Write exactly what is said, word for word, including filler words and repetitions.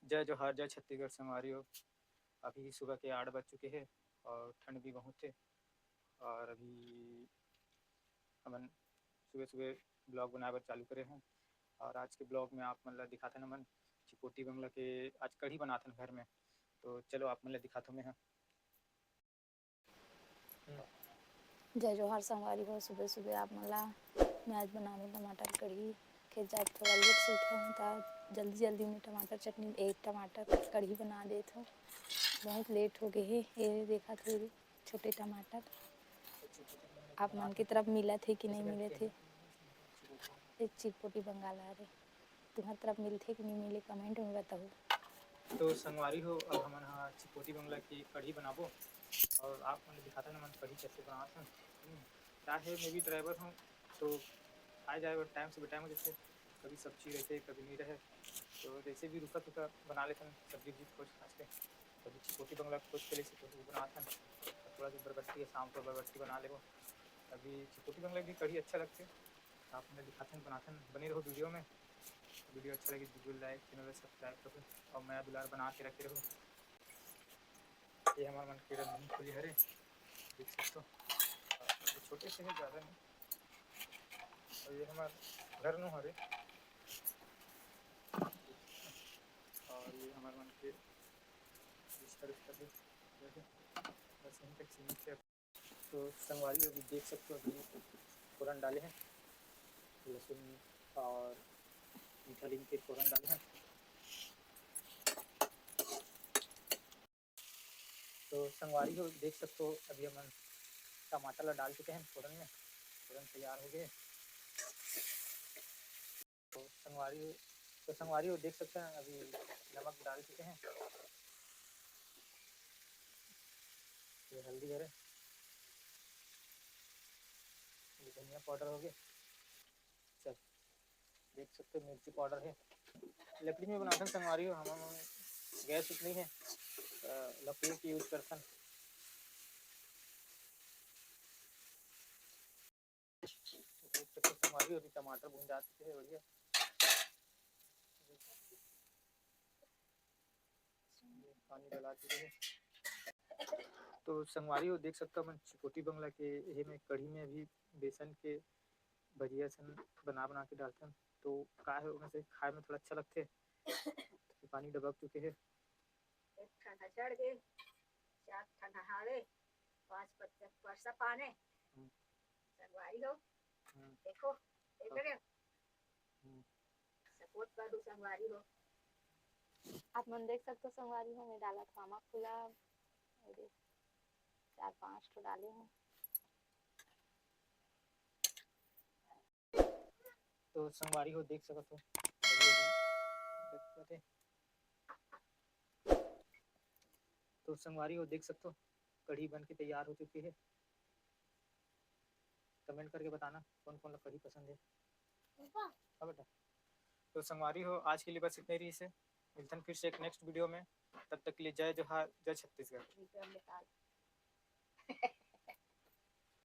जय जोहार, जय छत्तीसगढ़ संगवारी हो। अभी सुबह के आठ बज चुके हे और ठंड भी बहुत हे और अभी हमन सुबह-सुबह vlog बनाए बर चालू करे हन और आज के vlog में आप मन ला दिखाथन हमन चिपोटी बंगला के आज कढ़ी बनाथन घर में। तो चलो आप मन ला दिखाथों मैं ह। जय जोहार संगवारी हो, सुबह-सुबह आप मन ला मैं आज बनाहूँ टमाटर कढ़ी। खेत जाए के थोड़ा लेट से उठे हूँ, त जल्दी-जल्दी में टमाटर चटनी, ए, टमाटर कढ़ी बना देत हूँ। बहुत लेट हो गए हे, ये देखत हो छोटे टमाटर। आप मन के तरफ मिलत हे कि नहीं मिलत हे? ये चिपोटी बंगाला हरे, तुम्हर तरफ मिलथे कि नहीं मिले, comment में बताहू। तो संगवारी हो, अब हमन ह चिपोटी बंगला के कढ़ी बनाबो और आप मन दिखाथन हमन कढ़ी कैसे बनात हन। हम्म, का हे, मैं भी driver हूँ, तो आए जाए बर time से बेटाइम हो जाथे, कभी सब्जी रहथे, कभी नहीं रहे, तो जैसे भी रुका तुका बना लेथन सब्जी उब्जी खोज खाज के। कभी चिपोटी बंगला खोज के ले चिपोटी बनाथन, थोड़ा सा बरबट्टी, शाम को बरबट्टी बना लेबो। अभी चिपोटी बंगला भी कढ़ी अच्छा लगथे, आप मन दिखाथन बनाथन, बने रहो video में। Video अच्छा लगे, video like, channel subscribe करो और मया दुलार बना के रखे रहो। ये हमार मन के रंगीन फूली हरे, देख सकते हो, ये छोटे से है, ज़्यादा नहीं। और ये हमार घर नु हरे, और ये हमार मन के बिस्तर उस्तर है, बस यहीं तक सीमित है। तो संगवारी अभी देख सकते हो, अभी फोरन डाले हैं, लहसुन और मीठा लीम के फोरन डाले हैं। तो संगवारी हो देख सकते हो, अभी हमन टमाटर ला डाल चुके हैं फोरन में, फोरन तैयार हो गए। तो संगवारी हो, तो संगवारी हो देख सकते हैं, अभी नमक डाल चुके हैं, ये हल्दी हरे, ये धनिया powder हो गया। चल, देख सकते हो मिर्ची powder है। लकड़ी में बनाथन संगवारी हो, हमन गैस उस नहीं है, अ, लकड़ी के use करथन। देख सकते हो संगवारी हो, अभी टमाटर भुंजा चुके हैं बढ़िया। पानी डाला चुके हैं। तो संगवारी हो देख सकते हो, हमन चिपोटी बंगला के एहे में कढ़ी में अभी बेसन के भजिया सन बना बना के डालथन, तो का है, ओमे से खाए में थोड़ा अच्छा लगथे। तो पानी डबक चुके हे। एक ठंडा चढ़ गे, चार ठंडा हावे, पाँच पत्ता परसा पाने। हम्म। संगवारी हो, हम्म। देखो, देख हाँ। रहे हो? हम्म। Support कर दो संगवारी हो। आप मन देख सकते हो संगवारी हो, मैं डालत हूँ आमा फूला, ये देख, चार पांच ठो डाले हूँ। तो संगवारी हो देख सकत हो, अभी, अभी, तो संगवारी हो देख सकत हो, कढ़ी बन के तैयार हो चुकी है। Comment करके बताना कौन कौन ला कढ़ी पसंद है। हाँ बेटा, तो संगवारी हो, आज के लिए बस इतना ही रहिस हे। मिलथन फिर से एक next video में, तब तक के लिए जय जोहार, जय छत्तीसगढ़।